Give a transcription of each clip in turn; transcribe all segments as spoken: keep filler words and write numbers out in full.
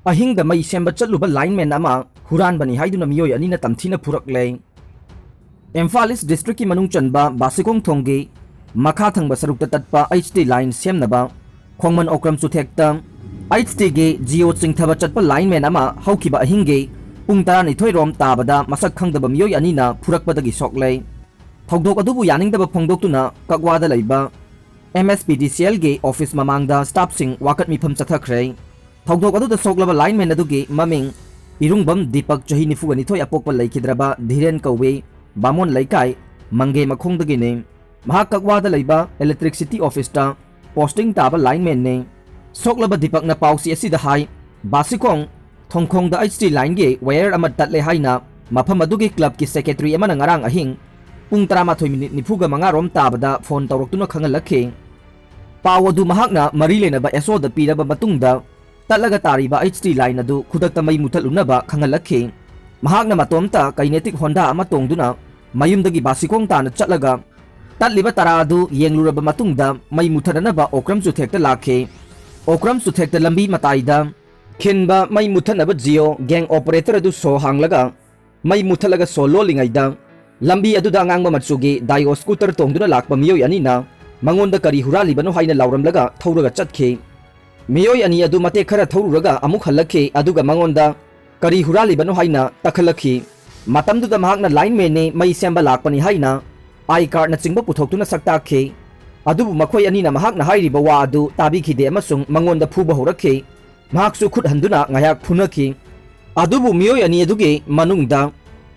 ꯑꯍꯤꯡꯗ ꯃꯩ ꯁꯦꯝꯕ ꯆꯠꯂꯨꯕ lineman ꯑꯃ ꯍꯨꯔꯥꯟꯕꯅꯤ ꯍꯥꯏꯗꯨꯅ ꯃꯤꯑꯣꯏ ꯑꯅꯤꯅ ꯇꯝꯊꯤꯅ ꯐꯨꯔꯛꯂꯦ꯫ ꯏꯝꯐꯥꯜ ꯏꯁ districtꯀꯤ ꯃꯅꯨꯡ ꯆꯟꯕ ꯕꯥꯁꯤꯈꯣꯡ ꯊꯣꯡꯒꯤ ꯃꯈꯥ ꯊꯪꯕ ꯁꯔꯨꯛꯇ ꯇꯠꯄ H T line ꯁꯦꯝꯅꯕ ꯈꯣꯡꯃꯟ ꯑꯣꯀ꯭ꯔꯝ ꯆꯨꯊꯦꯛꯇ H Tꯒꯤ Jio ꯆꯤꯡꯊꯕ ꯆꯠꯄ lineman ꯑꯃ ꯍꯧꯈꯤꯕ ꯑꯍꯤꯡꯒꯤ ꯄꯨꯡ ꯇꯔꯥꯅꯤꯊꯣꯏ ꯔꯣꯝ ꯇꯥꯕꯗ ꯃꯁꯛ ꯈꯪꯗꯕ ꯃꯤꯑꯣꯏ ꯑꯅꯤꯅ ꯐꯨꯔꯛꯄꯗꯒꯤ ꯁꯣꯛꯂꯦ꯫ ꯊꯧꯗꯣꯛ ꯑꯗꯨꯕꯨ ꯌꯥꯅꯤꯡꯗꯕ ꯐꯣꯡꯗꯣꯛꯇꯨꯅ ꯀꯛꯋꯥꯗ ꯂꯩꯕ M S P D C Lꯒꯤ office ꯃꯃꯥꯡꯗ staffꯁꯤꯡ ꯋꯥꯀꯠ ꯃꯤꯐꯝ ꯆꯠꯊꯈ꯭ꯔꯦ꯫ ꯊꯧꯗꯣꯛ ꯑꯗꯨꯗ ꯁꯣꯛꯂꯕ lineman ꯑꯗꯨꯒꯤ ꯃꯃꯤꯡ ꯏꯔꯨꯡꯕꯝ ꯗꯤꯄꯛ, ꯆꯍꯤ ꯅꯤꯐꯨꯒ ꯅꯤꯊꯣꯏ ꯑꯄꯣꯛꯄ ꯂꯩꯈꯤꯗ꯭ꯔꯕ ꯙꯤꯔꯦꯟ ꯀꯧꯏ, ꯕꯥꯃꯣꯟ ꯂꯩꯀꯥꯏ, ꯃꯪꯒꯦ ꯃꯈꯣꯡꯗꯒꯤꯅꯤ꯫ ꯃꯍꯥꯛ ꯀꯛꯋꯥꯗ ꯂꯩꯕ electricity officeꯇ posting ꯇꯥꯕ linemanꯅꯤ꯫ ꯁꯣꯛꯂꯕ ꯗꯤꯄꯛꯅ ꯄꯥꯎꯆꯦ ꯑꯁꯤꯗ ꯍꯥꯏ, ꯕꯥꯁꯤꯈꯣꯡ ꯊꯣꯡꯈꯣꯡꯗ H T lineꯒꯤ wire ꯑꯃ ꯇꯠꯂꯦ ꯍꯥꯏꯅ ꯃꯐꯝ ꯑꯗꯨꯒꯤ clubꯀꯤ secretary ꯑꯃꯅ ꯉꯔꯥꯡ ꯑꯍꯤꯡ ꯄꯨꯡ ꯇꯔꯥꯃꯥꯊꯣꯏ minute ꯅꯤꯐꯨꯒ ꯃꯉꯥ ꯔꯣꯝ ꯇꯥꯕꯗ phone ꯇꯧꯔꯛꯇꯨꯅ ꯈꯪꯍꯜꯂꯛꯈꯤ꯫ ꯄꯥꯎ ꯑꯗꯨ ꯃꯍꯥꯛꯅ ꯃꯔꯤ ꯂꯩꯅꯕ SOꯗ ꯄꯤꯔꯕ ꯃꯇꯨꯡꯗ ꯇꯠꯂꯒ ꯇꯥꯔꯤꯕ H T line ꯑꯗꯨ ꯈꯨꯗꯛꯇ ꯃꯩ ꯃꯨꯊꯠꯂꯨꯅꯕ ꯈꯪꯍꯜꯂꯛꯈꯤ꯫ ꯃꯍꯥꯛꯅ ꯃꯇꯣꯝꯇ kinetic Honda ꯑꯃ ꯇꯣꯡꯗꯨꯅ ꯃꯌꯨꯝꯗꯒꯤ ꯕꯥꯁꯤꯈꯣꯡ ꯇꯥꯅ ꯆꯠꯂꯒ ꯇꯠꯂꯤꯕ ꯇꯔꯥ ꯑꯗꯨ ꯌꯦꯡꯂꯨꯔꯕ ꯃꯇꯨꯡꯗ ꯃꯩ ꯃꯨꯊꯠꯅꯅꯕ ꯑꯣꯀ꯭ꯔꯝ ꯆꯨꯊꯦꯛꯇ ꯂꯥꯛꯈꯤ꯫ ꯑꯣꯀ꯭ꯔꯝ ꯆꯨꯊꯦꯛꯇ ꯂꯝꯕꯤ ꯃꯇꯥꯏꯗ ꯈꯤꯟꯕ ꯃꯩ ꯃꯨꯊꯠꯅꯕ Jio gang operator ꯑꯗꯨ ꯁꯣ ꯍꯥꯡꯂꯒ ꯃꯩ ꯃꯨꯊꯠꯂꯒ ꯁꯣ ꯂꯣꯜꯂꯤꯉꯩꯗ ꯂꯝꯕꯤ ꯑꯗꯨꯗ ꯑꯉꯥꯡꯕ ꯃꯆꯨꯒꯤ Dio scooter ꯇꯣꯡꯗꯨꯅ ꯂꯥꯛꯄ ꯃꯤꯑꯣꯏ ꯑꯅꯤꯅ ꯃꯉꯣꯟꯗ ꯀꯔꯤ ꯍꯨꯔꯥꯜꯂꯤꯕꯅꯣ ꯍꯥꯏꯅ ꯂꯥꯎꯔꯝꯂꯒ ꯊꯧꯔꯒ ꯆꯠꯈꯤ꯫ ꯃꯤꯑꯣꯏ ꯑꯅꯤ ꯑꯗꯨ ꯃꯇꯦꯛ ꯈꯔ ꯊꯧꯔꯨꯔꯒ ꯑꯃꯨꯛ ꯍꯜꯂꯛꯈꯤ, ꯑꯗꯨꯒ ꯃꯉꯣꯟꯗ ꯀꯔꯤ ꯍꯨꯔꯥꯜꯂꯤꯕꯅꯣ ꯍꯥꯏꯅ ꯇꯛꯈꯠꯂꯛꯈꯤ꯫ ꯃꯇꯝꯗꯨꯗ ꯃꯍꯥꯛꯅ linemanꯅꯤ, ꯃꯩ ꯁꯦꯝꯕ ꯂꯥꯛꯄꯅꯤ ꯍꯥꯏꯅ I cardꯅꯆꯤꯡꯕ ꯄꯨꯊꯣꯛꯇꯨꯅ ꯁꯛꯇꯥꯛꯈꯤ꯫ ꯑꯗꯨꯕꯨ ꯃꯈꯣꯏ ꯑꯅꯤꯅ ꯃꯍꯥꯛꯅ ꯍꯥꯏꯔꯤꯕ ꯋꯥ ꯑꯗꯨ ꯇꯥꯕꯤꯈꯤꯗꯦ ꯑꯃꯁꯨꯡ ꯃꯉꯣꯟꯗ ꯐꯨꯕ ꯍꯧꯔꯛꯈꯤ꯫ ꯃꯍꯥꯛꯁꯨ ꯈꯨꯠ ꯍꯟꯗꯨꯅ ꯉꯥꯏꯍꯥꯛ ꯐꯨꯅꯈꯤ꯫ ꯑꯗꯨꯕꯨ ꯃꯤꯑꯣꯏ ꯑꯅꯤ ꯑꯗꯨꯒꯤ ꯃꯅꯨꯡꯗ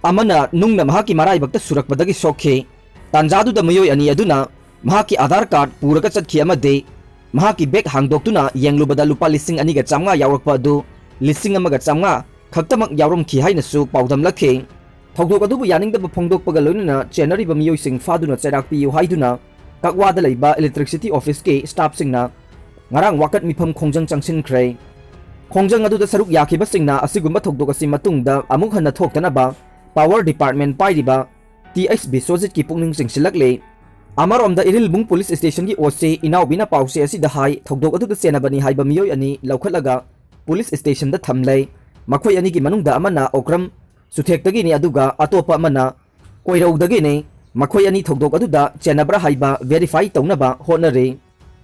ꯑꯃꯅ ꯅꯨꯡꯅ ꯃꯍꯥꯛꯀꯤ ꯃꯔꯥꯏꯕꯛꯇ ꯁꯨꯔꯛꯄꯗꯒꯤ ꯁꯣꯛꯈꯤ꯫ ꯇꯥꯟꯖꯥꯗꯨꯗ ꯃꯤꯑꯣꯏ ꯑꯅꯤ ꯑꯗꯨꯅ ꯃꯍꯥꯛꯀꯤ Aadhaar card ꯄꯨꯔꯒ ꯆꯠꯈꯤ ꯑꯃꯗꯤ ꯃꯍꯥꯛꯀꯤ bag ꯍꯥꯡꯗꯣꯛꯇꯨꯅ ꯌꯦꯡꯂꯨꯕꯗ ꯂꯨꯄꯥ ꯂꯤꯁꯤꯡ ꯑꯅꯤꯒ ꯆꯥꯝꯃꯉꯥ ꯌꯥꯎꯔꯛꯄ ꯑꯗꯨ ꯂꯤꯁꯤꯡ ꯑꯃꯒ ꯆꯥꯝꯃꯉꯥ ꯈꯛꯇꯃꯛ ꯌꯥꯎꯔꯝꯈꯤ ꯍꯥꯏꯅꯁꯨ ꯄꯥꯎꯗꯝꯂꯛꯈꯤ꯫ ꯊꯧꯗꯣꯛ ꯑꯗꯨꯕꯨ ꯌꯥꯅꯤꯡꯗꯕ ꯐꯣꯡꯗꯣꯛꯄꯒ ꯂꯣꯏꯅꯅ ꯆꯦꯟꯅꯔꯤꯕ ꯃꯤꯑꯣꯏꯁꯤꯡ ꯐꯥꯗꯨꯅ ꯆꯩꯔꯥꯛ ꯄꯤꯌꯨ ꯍꯥꯏꯗꯨꯅ ꯀꯛꯋꯥꯗ ꯂꯩꯕ electricity officeꯀꯤ staffꯁꯤꯡꯅ ꯉꯔꯥꯡ ꯋꯥꯀꯠ ꯃꯤꯐꯝ ꯈꯣꯡꯖꯪ ꯆꯪꯁꯤꯟꯈ꯭ꯔꯦ꯫ ꯈꯣꯡꯖꯪ ꯑꯗꯨꯗ ꯁꯔꯨꯛ ꯌꯥꯈꯤꯕꯁꯤꯡꯅ ꯑꯁꯤꯒꯨꯝꯕ ꯊꯧꯗꯣꯛ ꯑꯁꯤ ꯃꯇꯨꯡꯗ ꯑꯃꯨꯛ ꯍꯟꯅ ꯊꯣꯛꯇꯅꯕ power department ꯄꯥꯏꯔꯤꯕ T H ꯕꯤꯁ꯭ꯋꯖꯤꯠꯀꯤ ꯄꯨꯛꯅꯤꯡ ꯆꯤꯡꯁꯤꯜꯂꯛꯂꯦ꯫ ꯑꯃꯔꯣꯝꯗ ꯏꯔꯤꯜꯕꯨꯡ police stationꯒꯤ OC ꯏꯅꯥꯎꯕꯤꯅ ꯄꯥꯎꯆꯦ ꯑꯁꯤꯗ ꯍꯥꯏ, ꯊꯧꯗꯣꯛ ꯑꯗꯨꯗ ꯆꯦꯟꯅꯕꯅꯤ ꯍꯥꯏꯕ ꯃꯤꯑꯣꯏ ꯑꯅꯤ ꯂꯧꯈꯠꯂꯒ ꯄꯨꯂꯤꯁ ꯁ꯭ꯇꯦꯁꯟꯗ ꯊꯝꯂꯦ꯫ ꯃꯈꯣꯏ ꯑꯅꯤꯒꯤ ꯃꯅꯨꯡꯗ ꯑꯃꯅ ꯑꯣꯀ꯭ꯔꯝ ꯆꯨꯊꯦꯛꯇꯒꯤꯅꯤ, ꯑꯗꯨꯒ ꯑꯇꯣꯞꯄ ꯑꯃꯅ ꯀꯣꯏꯔꯧꯗꯒꯤꯅꯤ꯫ ꯃꯈꯣꯏ ꯑꯅꯤ ꯊꯧꯗꯣꯛ ꯑꯗꯨꯗ ꯆꯦꯟꯅꯕ꯭ꯔꯥ ꯍꯥꯏꯕ ꯚꯦꯔꯤꯐꯥꯏ ꯇꯧꯅꯕ ꯍꯣꯠꯅꯔꯤ꯫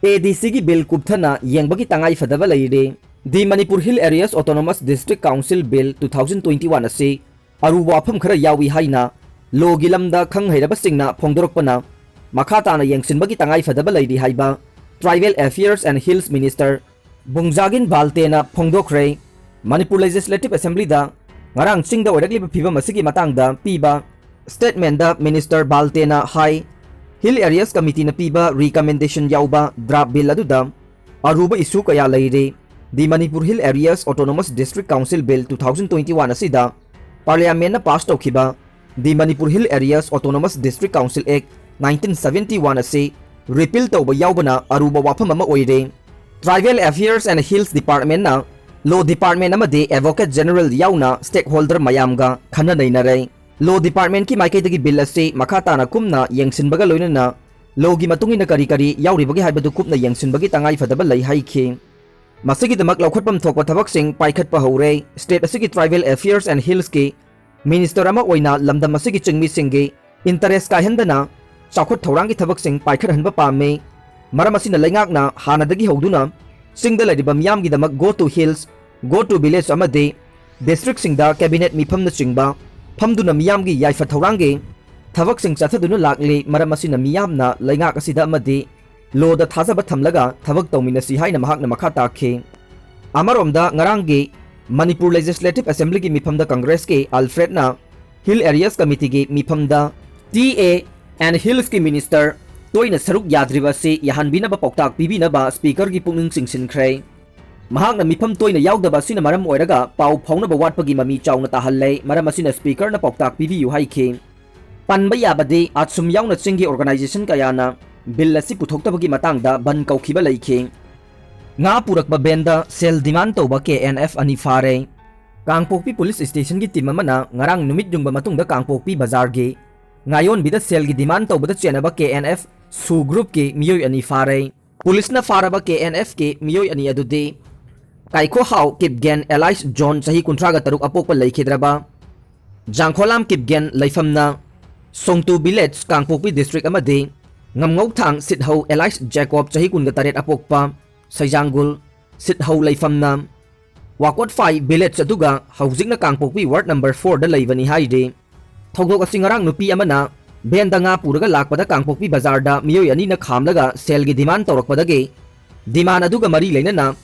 ꯑꯦ ꯗꯤ ꯁꯤꯒꯤ ꯕꯤꯜ ꯀꯨꯞꯊꯅ ꯌꯦꯡꯕꯒꯤ ꯇꯉꯥꯏ ꯐꯗꯕ ꯂꯩꯔꯦ꯫ The Manipur Hill Areas Autonomous District Council Bill two thousand twenty-one ꯑꯁꯤ ꯑꯔꯨꯕ ꯋꯥꯐꯝ ꯈꯔ ꯌꯥꯎꯏ ꯍꯥꯏꯅ ꯂꯣꯒꯤ ꯂꯝꯗ ꯈꯪ ꯍꯩꯔꯕꯁꯤꯡꯅ ꯐꯣꯡꯗꯣꯔꯛꯄꯅ ꯃꯈꯥ ꯇꯥꯅ ꯌꯦꯡꯁꯤꯟꯕꯒꯤ ꯇꯉꯥꯏ ꯐꯗꯕ ꯂꯩꯔꯤ ꯍꯥꯏꯕ Tribal Affairs and Hills Minister ꯕꯨꯡꯖꯥꯒꯤꯟ ꯕꯥꯜꯇꯦꯅ ꯐꯣꯡꯗꯣꯛꯈ꯭ꯔꯦ꯫ ꯃꯅꯤꯄꯨꯔ ꯂꯦꯖꯤꯁꯂꯦꯇꯤꯚ ꯑꯦꯁꯦꯝꯕ꯭ꯂꯤꯗ ꯉꯔꯥꯡ ꯆꯤꯡꯗ ꯑꯣꯏꯔꯛꯂꯤꯕ ꯐꯤꯕꯝ ꯑꯁꯤꯒꯤ ꯃꯇꯥꯡꯗ ꯄꯤꯕ ꯁ꯭ꯇꯦꯠꯃꯦꯟꯗ ꯃꯤꯅꯤꯁꯇꯔ ꯕꯥꯜꯇꯦꯅ ꯍꯥꯏ, ꯍꯤꯜ ꯑꯦꯔꯤꯌꯥꯁ ꯀꯃꯤꯇꯤꯅ ꯄꯤꯕ ꯔꯤꯀꯃꯦꯟꯗꯦꯁꯟ ꯌꯥꯎꯕ ꯗ꯭ꯔꯥꯐ ꯕꯤꯜ ꯑꯗꯨꯗ ꯑꯔꯨꯕ ꯏꯁꯨ ꯀꯌꯥ ꯂꯩꯔꯤ꯫ The Manipur Hill Areas Autonomous District Council Bill two thousand twenty-one ꯑꯁꯤꯗ ꯄꯥꯔꯂꯤꯌꯥꯃꯦꯟꯅ ꯄꯥꯁ ꯇꯧꯈꯤꯕ The Manipur Hill Areas Autonomous District Council Act nineteen seventy-one ꯑꯁꯤ ꯔꯤꯄꯤꯜ ꯇꯧꯕ ꯌꯥꯎꯕꯅ ꯑꯔꯨꯕ ꯋꯥꯐꯝ ꯑꯃ ꯑꯣꯏꯔꯦ꯫ Tribal Affairs and Hills Departmentꯅ Law Department ꯑꯃꯗꯤ Advocate General ꯌꯥꯎꯅ stakeholder ꯃꯌꯥꯝꯒ ꯈꯟꯅ ꯅꯩꯅꯔꯦ꯫ Law Departmentꯀꯤ ꯃꯥꯏꯀꯩꯗꯒꯤ ꯕꯤꯜ ꯑꯁꯤ ꯃꯈꯥ ꯇꯥꯅ ꯀꯨꯞꯅ ꯌꯦꯡꯁꯤꯟꯕꯒ ꯂꯣꯏꯅꯅ ꯂꯣꯒꯤ ꯃꯇꯨꯡ ꯏꯟꯅ ꯀꯔꯤ ꯀꯔꯤ ꯌꯥꯎꯔꯤꯕꯒꯦ ꯍꯥꯏꯕꯗꯨ ꯀꯨꯞꯅ ꯌꯦꯡꯁꯤꯟꯕꯒꯤ ꯇꯉꯥꯏ ꯐꯗꯕ ꯂꯩ ꯍꯥꯏꯈꯤ꯫ ꯃꯁꯤꯒꯤꯗꯃꯛ ꯂꯧꯈꯠꯐꯝ ꯊꯣꯛꯄ ꯊꯕꯛꯁꯤꯡ ꯄꯥꯏꯈꯠꯄ ꯍꯧꯔꯦ꯫ ꯁ꯭ꯇꯦꯠ ꯑꯁꯤꯒꯤ Tribal Affairs and Hillsꯀꯤ ꯃꯤꯅꯤꯁꯇꯔ ꯑꯃ ꯑꯣꯏꯅ ꯂꯝꯗꯝ ꯑꯁꯤꯒꯤ ꯆꯤꯡꯃꯤꯁꯤꯡꯒꯤ ꯏꯟꯇꯔꯦꯁ ꯀꯥꯏꯍꯟꯗꯅ ꯆꯥꯎꯈꯠ ꯊꯧꯔꯥꯡꯒꯤ ꯊꯕꯛꯁꯤꯡ ꯄꯥꯏꯈꯠꯍꯟꯕ ꯄꯥꯝꯃꯤ꯫ ꯃꯔꯝ ꯑꯁꯤꯅ ꯂꯩꯉꯥꯛꯅ ꯍꯥꯟꯅꯗꯒꯤ ꯍꯧꯗꯨꯅ ꯆꯤꯡꯗ ꯂꯩꯔꯤꯕ ꯃꯤꯌꯥꯝꯒꯤꯗꯃꯛ Go to Hills, Go to Village ꯑꯃꯗꯤ ꯗꯤꯁꯇ꯭ꯔꯤꯛꯁꯤꯡꯗ ꯀꯦꯕꯤꯅꯦꯠ ꯃꯤꯐꯝꯅꯆꯤꯡꯕ ꯐꯝꯗꯨꯅ ꯃꯤꯌꯥꯝꯒꯤ ꯌꯥꯏꯐ ꯊꯧꯔꯥꯡꯒꯤ ꯊꯕꯛꯁꯤꯡ ꯆꯠꯊꯗꯨꯅ ꯂꯥꯛꯂꯤ꯫ ꯃꯔꯝ ꯑꯁꯤꯅ ꯃꯤꯌꯥꯝꯅ ꯂꯩꯉꯥꯛ ꯑꯁꯤꯗ ꯑꯃꯗꯤ ꯂꯣꯗ ꯊꯥꯖꯕ ꯊꯝꯂꯒ ꯊꯕꯛ ꯇꯧꯃꯤꯟꯅꯁꯤ ꯍꯥꯏꯅ ꯃꯍꯥꯛꯅ ꯃꯈꯥ ꯇꯥꯈꯤ꯫ ꯑꯃꯔꯣꯝꯗ ꯉꯔꯥꯡꯒꯤ ꯃꯅꯤꯄꯨꯔ ꯂꯦꯖꯤꯁꯂꯦꯇꯤꯚ ꯑꯦꯁꯦꯝꯕ꯭ꯂꯤꯒꯤ ꯃꯤꯐꯝꯗ ꯀꯪꯒ꯭ꯔꯦꯁꯀꯤ ꯑꯜꯐ꯭ꯔꯦꯗꯅ ꯍꯤꯜ ꯑꯦꯔꯤꯌꯥꯁ ꯀꯃꯤꯇꯤꯒꯤ ꯃꯤꯐꯝꯗ TA and Hillsꯀꯤ ꯃꯤꯅꯤꯁꯇꯔ ꯇꯣꯏꯅ ꯁꯔꯨꯛ ꯌꯥꯗ꯭ꯔꯤꯕ ꯑꯁꯤ ꯌꯥꯍꯟꯕꯤꯅꯕ ꯄꯥꯎꯇꯥꯛ ꯄꯤꯕꯤꯅꯕ ꯁ꯭ꯄꯤꯀꯔꯒꯤ ꯄꯨꯛꯅꯤꯡ ꯆꯤꯡꯁꯤꯟꯈ꯭ꯔꯦ꯫ ꯃꯍꯥꯛꯅ ꯃꯤꯐꯝ ꯇꯣꯏꯅ ꯌꯥꯎꯗꯕ ꯑꯁꯤꯅ ꯃꯔꯝ ꯑꯣꯏꯔꯒ ꯄꯥꯎ ꯐꯥꯎꯅꯕ ꯋꯥꯠꯄꯒꯤ ꯃꯃꯤ ꯆꯥꯎꯅ ꯇꯥꯍꯜꯂꯦ, ꯃꯔꯝ ꯑꯁꯤꯅ ꯁ꯭ꯄꯤꯀꯔꯅ ꯄꯥꯎꯇꯥꯛ ꯄꯤꯕꯤꯌꯨ ꯍꯥꯏꯈꯤ꯫ ꯄꯟꯕ ꯌꯥꯕꯗꯤ ꯑꯥꯠꯁꯨꯝ ꯌꯥꯎꯅ ꯆꯤꯡꯒꯤ ꯑꯣꯔꯒꯅꯥꯏꯖꯦꯁꯟ ꯀꯌꯥꯅ ꯕꯤꯜ ꯑꯁꯤ ꯄꯨꯊꯣꯛꯇꯕꯒꯤ ꯃꯇꯥꯡꯗ ꯕꯟ ꯀꯧꯈꯤꯕ ꯂꯩꯈꯤ꯫ ꯉꯥ ꯄꯨꯔꯛꯄ ꯚꯦꯟꯗ ꯁꯦꯜ ꯗꯤꯃꯥꯟ ꯇꯧꯕ KNF ꯑꯅꯤ ꯐꯥꯔꯦ꯫ ꯀꯥꯡꯄꯣꯛꯄꯤ ꯄꯨꯂꯤꯁ ꯁ꯭ꯇꯦꯁꯟꯒꯤ ꯇꯤꯝ ꯑꯃꯅ ꯉꯔꯥꯡ ꯅꯨꯃꯤꯠ ꯌꯨꯡꯕ ꯃꯇꯨꯡꯗ ꯀꯥꯡꯄꯣꯛꯄꯤ ꯕꯖꯥꯔꯒꯤ ꯉꯥꯌꯣꯟꯕꯤꯗ ꯁꯦꯜꯒꯤ ꯗꯤꯃꯥꯟ ꯇꯧꯕꯗ ꯆꯦꯟꯅꯕ KNF SoO groupꯀꯤ ꯃꯤꯑꯣꯏ ꯑꯅꯤ ꯐꯥꯔꯦ꯫ ꯄꯨꯂꯤꯁꯅ ꯐꯥꯔꯕ KNFꯀꯤ ꯃꯤꯑꯣꯏ ꯑꯅꯤ ꯑꯗꯨꯗꯤ ꯀꯥꯏꯈꯣꯍꯥꯎ ꯀꯤꯞꯒꯦꯟ alias ꯖꯣꯟ ꯆꯍꯤ ꯀꯨꯟꯊ꯭ꯔꯥꯒ ꯇꯔꯨꯛ ꯑꯄꯣꯛꯄ ꯂꯩꯈꯤꯗ꯭ꯔꯕ꯫ ꯖꯥꯡꯈꯣꯂꯥꯝ ꯀꯤꯞꯒꯦꯟ ꯂꯩꯐꯝꯅ ꯁꯣꯡꯇꯨ village ꯀꯥꯡꯄꯣꯛꯄꯤ district ꯑꯃꯗꯤ ꯉꯝꯉꯧꯊꯥꯡ ꯁꯤꯠꯍꯧ alias ꯖꯦꯀꯣꯕ ꯆꯍꯤ ꯀꯨꯟꯒ ꯇꯔꯦꯠ ꯑꯄꯣꯛꯄ ꯁꯩꯖꯥꯡꯒꯨꯜ ꯁꯤꯠꯍꯧ ꯂꯩꯐꯝꯅ ꯋꯥꯀꯣꯠꯐꯥꯏ village ꯑꯗꯨꯒ ꯍꯧꯖꯤꯛꯅ ꯀꯥꯡꯄꯣꯛꯄꯤ ward number fourꯗ ꯂꯩꯕꯅꯤ ꯍꯥꯏꯔꯤ꯫ ꯊꯧꯗꯣꯛ ꯑꯁꯤ ꯉꯔꯥꯡ ꯅꯨꯄꯤ ꯑꯃꯅ ꯚꯦꯟꯗ ꯉꯥ ꯄꯨꯔꯒ ꯂꯥꯛꯄꯗ ꯀꯥꯡꯄꯣꯛꯄꯤ ꯕꯖꯥꯔꯗ ꯃꯤꯑꯣꯏ ꯑꯅꯤꯅ ꯈꯥꯝꯂꯒ ꯁꯦꯜꯒꯤ demand ꯇꯧꯔꯛꯄꯗꯒꯤ demand ꯑꯗꯨꯒ ꯃꯔꯤ ꯂꯩꯅꯅ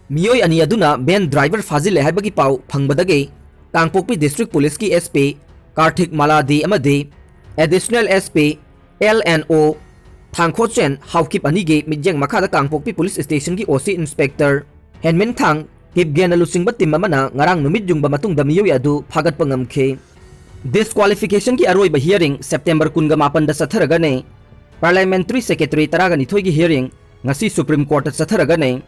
ꯃꯤꯑꯣꯏ ꯑꯅꯤ ꯑꯗꯨꯅ ꯚꯦꯟ driver ꯐꯥꯖꯤꯜꯂꯦ ꯍꯥꯏꯕꯒꯤ ꯄꯥꯎ ꯐꯪꯕꯗꯒꯤ ꯀꯥꯡꯄꯣꯛꯄꯤ district policeꯀꯤ SP ꯀꯥꯔꯊꯤꯛ ꯃꯥꯂꯥꯗꯤ ꯑꯃꯗꯤ additional SP L and O ꯊꯥꯡꯈꯣꯆꯦꯟ Haokip ꯑꯅꯤꯒꯤ ꯃꯤꯠꯌꯦꯡ ꯃꯈꯥꯗ ꯀꯥꯡꯄꯣꯛꯄꯤ police stationꯒꯤ OC inspector ꯍꯦꯟꯃꯤꯟꯊꯥꯡ ꯀꯤꯞꯒꯦꯟꯅ ꯂꯨꯆꯤꯡꯕ team ꯑꯃꯅ ꯉꯔꯥꯡ ꯅꯨꯃꯤꯠ ꯌꯨꯡꯕ ꯃꯇꯨꯡꯗ ꯃꯤꯑꯣꯏ ꯑꯗꯨ ꯐꯥꯒꯠꯄ ꯉꯝꯈꯤ꯫ Disqualificationꯒꯤ ꯑꯔꯣꯏꯕ hearing September ꯀꯨꯟꯒ ꯃꯥꯄꯟꯗ ꯆꯠꯊꯔꯒꯅꯤ꯫ Parliamentary secretary ꯇꯔꯥꯒ ꯅꯤꯊꯣꯏꯒꯤ hearing ꯉꯁꯤ Supreme Courtꯇ ꯆꯠꯊꯔꯒꯅꯤ꯫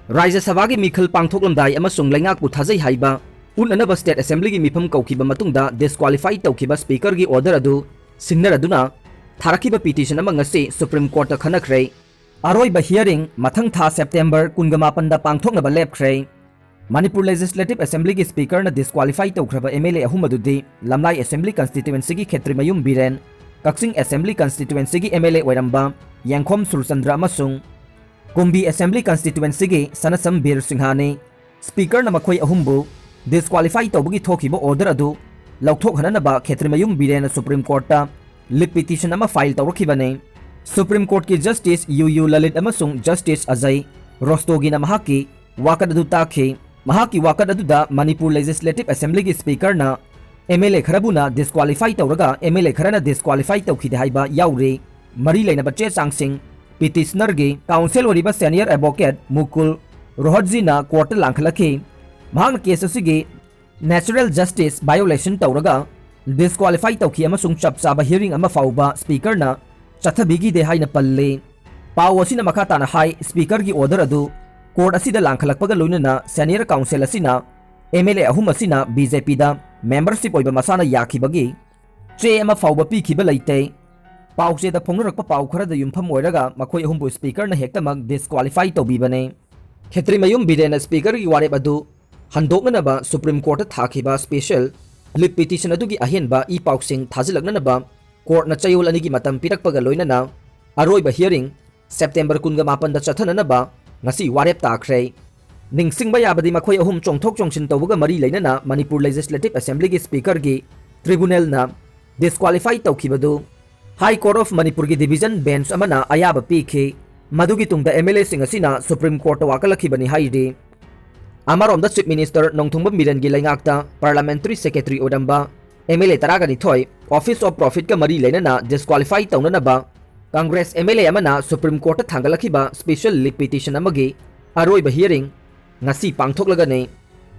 ꯔꯥꯖ꯭ꯌ ꯁꯚꯥꯒꯤ ꯃꯤꯈꯜ ꯄꯥꯡꯊꯣꯛꯂꯝꯗꯥꯏ ꯑꯃꯁꯨꯡ ꯂꯩꯉꯥꯛꯄꯨ ꯊꯥꯖꯩ ꯍꯥꯏꯕ ꯎꯠꯅꯅꯕ state assemblyꯒꯤ ꯃꯤꯐꯝ ꯀꯧꯈꯤꯕ ꯃꯇꯨꯡꯗ disqualify ꯇꯧꯈꯤꯕ speakerꯒꯤ order ꯑꯗꯨ ꯁꯤꯡꯅꯔꯗꯨꯅ ꯊꯥꯔꯛꯈꯤꯕ petition ꯑꯃ ꯉꯁꯤ Supreme Courtꯇ ꯈꯟꯅꯈ꯭ꯔꯦ꯫ ꯑꯔꯣꯏꯕ hearing ꯃꯊꯪ ꯊꯥ September ꯀꯨꯟꯒ ꯃꯥꯄꯟꯗ ꯄꯥꯡꯊꯣꯛꯅꯕ ꯂꯦꯞꯈ꯭ꯔꯦ꯫ ꯃꯅꯤꯄꯨꯔ Legislative Assemblyꯒꯤ speakerꯅ disqualify ꯇꯧꯈ꯭ꯔꯕ MLA ꯑꯍꯨꯝ ꯑꯗꯨꯗꯤ ꯂꯝꯂꯥꯏ Assembly constituencyꯒꯤ ꯈꯦꯇ꯭ꯔꯤꯃꯌꯨꯝ ꯕꯤꯔꯦꯟ, ꯀꯛꯆꯤꯡ Assembly constituencyꯒꯤ MLA ꯑꯣꯏꯔꯝꯕ ꯌꯦꯡꯈꯣꯝ ꯁꯨꯔꯆꯟꯗ꯭ꯔ ꯑꯃꯁꯨꯡ ꯀꯨꯝꯕꯤ Assembly constituencyꯒꯤ ꯁꯅꯁꯝ ꯕꯤꯔ ꯁꯤꯡꯍꯅꯤ꯫ Speakerꯅ ꯃꯈꯣꯏ ꯑꯍꯨꯝꯕꯨ disqualify ꯇꯧꯕꯒꯤ ꯊꯣꯛꯈꯤꯕ order ꯑꯗꯨ ꯂꯧꯊꯣꯛꯍꯟꯅꯅꯕ ꯈꯦꯇ꯭ꯔꯤꯃꯌꯨꯝ ꯕꯤꯔꯦꯟꯅ Supreme Courtꯇ lit petition ꯑꯃ file ꯇꯧꯔꯛꯈꯤꯕꯅꯤ꯫ Supreme Courtꯀꯤ Justice ꯌꯨ ꯌꯨ ꯂꯂꯤꯠ ꯑꯃꯁꯨꯡ Justice ꯑꯖꯌ ꯔꯣꯁꯇꯣꯒꯤꯅ ꯃꯍꯥꯛꯀꯤ ꯋꯥꯀꯠ ꯑꯗꯨ ꯇꯥꯈꯤ꯫ ꯃꯍꯥꯛꯀꯤ ꯋꯥꯀꯠ ꯑꯗꯨꯗ ꯃꯅꯤꯄꯨꯔ Legislative Assemblyꯒꯤ speakerꯅ MLA ꯈꯔꯕꯨꯅ disqualify ꯇꯧꯔꯒ MLA ꯈꯔꯅ disqualify ꯇꯧꯈꯤꯗꯦ ꯍꯥꯏꯕ ꯌꯥꯎꯔꯤ꯫ ꯃꯔꯤ ꯂꯩꯅꯕ ꯆꯦ ꯆꯥꯡꯁꯤꯡ petitionerꯒꯤ counsel ꯑꯣꯏꯔꯤꯕ senior advocate ꯃꯨꯀꯨꯜ ꯔꯣꯍꯠꯖꯤꯅ courtꯇ ꯂꯥꯡꯈꯠꯂꯛꯈꯤ꯫ ꯃꯍꯥꯛꯅ case ꯑꯁꯤꯒꯤ natural justice violation ꯇꯧꯔꯒ disqualify ꯇꯧꯈꯤ ꯑꯃꯁꯨꯡ ꯆꯞ ꯆꯥꯕ hearing ꯑꯃ ꯐꯥꯎꯕ speakerꯅ ꯆꯠꯊꯕꯤꯈꯤꯗꯦ ꯍꯥꯏꯅ ꯄꯜꯂꯤ꯫ ꯄꯥꯎ ꯑꯁꯤꯅ ꯃꯈꯥ ꯇꯥꯅ ꯍꯥꯏ, speakerꯒꯤ order ꯑꯗꯨ court ꯑꯁꯤꯗ ꯂꯥꯡꯈꯠꯂꯛꯄꯒ ꯂꯣꯏꯅꯅ senior counsel ꯑꯁꯤꯅ MLA ꯑꯍꯨꯝ ꯑꯁꯤꯅ BJPꯗ membership ꯑꯣꯏꯕ ꯃꯁꯥꯅ ꯌꯥꯈꯤꯕꯒꯤ ꯆꯦ ꯑꯃ ꯐꯥꯎꯕ ꯄꯤꯈꯤꯕ ꯂꯩꯇꯦ꯫ ꯄꯥꯎꯆꯦꯗ ꯐꯣꯡꯅꯔꯛꯄ ꯄꯥꯎ ꯈꯔꯗ ꯌꯨꯝꯐꯝ ꯑꯣꯏꯔꯒ ꯃꯈꯣꯏ ꯑꯍꯨꯝꯕꯨ speakerꯅ ꯍꯦꯛꯇꯃꯛ disqualify ꯇꯧꯕꯤꯕꯅꯤ꯫ ꯈꯦꯇ꯭ꯔꯤꯃꯌꯨꯝ ꯕꯤꯔꯦꯟꯅ Speakerꯒꯤ ꯋꯥꯔꯦꯞ ꯑꯗꯨ ꯍꯟꯗꯣꯛꯅꯅꯕ Supreme Courtꯇ ꯊꯥꯈꯤꯕ special leave petition ꯑꯗꯨꯒꯤ ꯑꯍꯦꯟꯕ ꯏ ꯄꯥꯎꯁꯤꯡ ꯊꯥꯖꯤꯜꯂꯛꯅꯅꯕ Courtꯅ ꯆꯌꯣꯜ ꯑꯅꯤꯒꯤ ꯃꯇꯝ ꯄꯤꯔꯛꯄꯒ ꯂꯣꯏꯅꯅ ꯑꯔꯣꯏꯕ hearing September ꯀꯨꯟꯒ ꯃꯥꯄꯟꯗ ꯆꯠꯊꯅꯅꯕ ꯉꯁꯤ ꯋꯥꯔꯦꯞ ꯇꯥꯈ꯭ꯔꯦ꯫ ꯅꯤꯡꯁꯤꯡꯕ ꯌꯥꯕꯗꯤ, ꯃꯈꯣꯏ ꯑꯍꯨꯝ ꯆꯣꯡꯊꯣꯛ ꯆꯣꯡꯁꯤꯟ ꯇꯧꯕꯒ ꯃꯔꯤ ꯂꯩꯅꯅ ꯃꯅꯤꯄꯨꯔ Legislative Assemblyꯒꯤ Speakerꯒꯤ tribunalꯅ disqualify ꯇꯧꯈꯤꯕꯗꯨ High Court of ꯃꯅꯤꯄꯨꯔꯒꯤ division bench ꯑꯃꯅ ꯑꯌꯥꯕ ꯄꯤꯈꯤ꯫ ꯃꯗꯨꯒꯤ ꯇꯨꯡꯗ MLAꯁꯤꯡ ꯑꯁꯤꯅ Supreme Courtꯇ ꯋꯥꯀꯠꯂꯛꯈꯤꯕꯅꯤ ꯍꯥꯏꯔꯤ꯫ ꯑꯃꯔꯣꯝꯗ, Chief Minister Nongthombam ꯕꯤꯔꯦꯟꯒꯤ ꯂꯩꯉꯥꯛꯇ Parliamentary Secretary ꯑꯣꯏꯔꯝꯕ MLA ꯇꯔꯥꯒ ꯅꯤꯊꯣꯏ Office of Profitꯀ ꯃꯔꯤ ꯂꯩꯅꯅ disqualify ꯇꯧꯅꯅꯕ Congress MLA ꯑꯃꯅ Supreme Courtꯇ ꯊꯥꯡꯒꯠꯂꯛꯈꯤꯕ special leave petition ꯑꯃꯒꯤ ꯑꯔꯣꯏꯕ hearing ꯉꯁꯤ ꯄꯥꯡꯊꯣꯛꯂꯒꯅꯤ꯫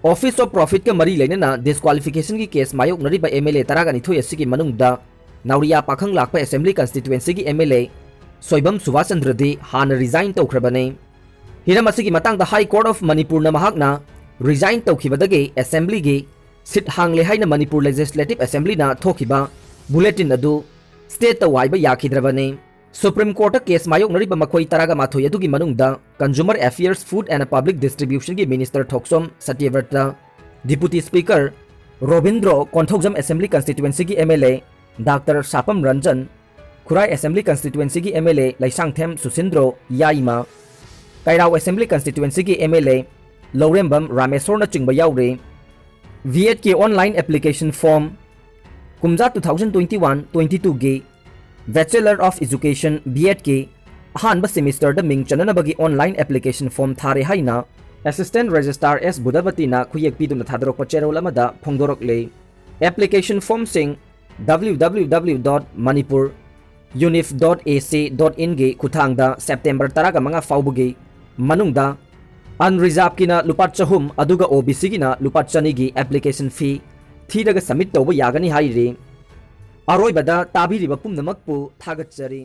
Office of Profitꯀ ꯃꯔꯤ ꯂꯩꯅꯅ disqualificationꯒꯤ case ꯃꯥꯌꯣꯛꯅꯔꯤꯕ MLA ꯇꯔꯥꯒ ꯅꯤꯊꯣꯏ ꯑꯁꯤꯒꯤ ꯃꯅꯨꯡꯗ ꯅꯥꯎꯔꯤꯌꯥ ꯄꯥꯈꯪ ꯂꯥꯛꯄ Assembly Constituencyꯒꯤ MLA ꯁꯣꯏꯕꯝ ꯁꯨꯕꯥꯁꯆꯟꯗ꯭ꯔꯗꯤ ꯍꯥꯟꯅ resign ꯇꯧꯈ꯭ꯔꯕꯅꯤ꯫ ꯍꯤꯔꯝ ꯑꯁꯤꯒꯤ ꯃꯇꯥꯡꯗ High Court of ꯃꯅꯤꯄꯨꯔꯅ ꯃꯍꯥꯛꯅ resign ꯇꯧꯈꯤꯕꯗꯒꯤ Assemblyꯒꯤ seat ꯍꯥꯡꯂꯦ ꯍꯥꯏꯅ ꯃꯅꯤꯄꯨꯔ Legislative Assemblyꯅ ꯊꯣꯛꯈꯤꯕ bulletin ꯑꯗꯨ stay ꯇꯧ ꯍꯥꯏꯕ ꯌꯥꯈꯤꯗ꯭ꯔꯕꯅꯤ꯫ Supreme Courtꯇ case ꯃꯥꯌꯣꯛꯅꯔꯤꯕ ꯃꯈꯣꯏ ꯇꯔꯥꯒ ꯃꯥꯊꯣꯏ ꯑꯗꯨꯒꯤ ꯃꯅꯨꯡꯗ Consumer Affairs, Food and Public Distributionꯒꯤ Minister Thokchom ꯁꯇ꯭ꯌꯕ꯭ꯔꯇ, Deputy Speaker Robindro, Konthoujam Assembly Constituencyꯒꯤ MLA Doctor ꯁꯥꯄꯝ Ranjan, Khurai Assembly Constituencyꯒꯤ MLA Leishangthem ꯁꯨꯁꯤꯟꯗ꯭ꯔꯣ Yaima, ꯀꯩꯔꯥꯎ Assembly Constituencyꯒꯤ MLA ꯂꯧꯔꯦꯝꯕꯝ ꯔꯥꯃꯦꯁꯣꯔꯅꯆꯤꯡꯕ ꯌꯥꯎꯔꯤ꯫ B.Edꯀꯤ online application form ꯀꯨꯝꯖꯥ two thousand twenty one twenty twoꯒꯤ Bachelor of Education B.Edꯀꯤ ꯑꯍꯥꯟꯕ semesterꯗ ꯃꯤꯡ ꯆꯟꯅꯅꯕꯒꯤ online application form ꯊꯥꯔꯦ ꯍꯥꯏꯅ Assistant Registrar S ꯕꯨꯙꯄꯇꯤꯅ ꯈꯨꯌꯦꯛ ꯄꯤꯗꯨꯅ ꯊꯥꯗꯣꯔꯛꯄ ꯆꯦꯔꯣꯜ ꯑꯃꯗ ꯐꯣꯡꯗꯣꯔꯛꯂꯤ꯫ Application formꯁꯤꯡ www dot manipur unif dot ac dot inꯒꯤ ꯈꯨꯠꯊꯥꯡꯗ September ꯇꯔꯥꯒ ꯃꯉꯥ ꯐꯥꯎꯕꯒꯤ ꯃꯅꯨꯡꯗ unreservedꯀꯤꯅ ꯂꯨꯄꯥ ꯆꯍꯨꯝ ꯑꯗꯨꯒ OBCꯒꯤꯅ ꯂꯨꯄꯥ ꯆꯅꯤꯒꯤ application fee ꯊꯤꯔꯒ submit ꯇꯧꯕ ꯌꯥꯒꯅꯤ ꯍꯥꯏꯔꯤ꯫ ꯑꯔꯣꯏꯕꯗ ꯇꯥꯕꯤꯔꯤꯕ ꯄꯨꯝꯅꯃꯛꯄꯨ ꯊꯥꯒꯠꯆꯔꯤ꯫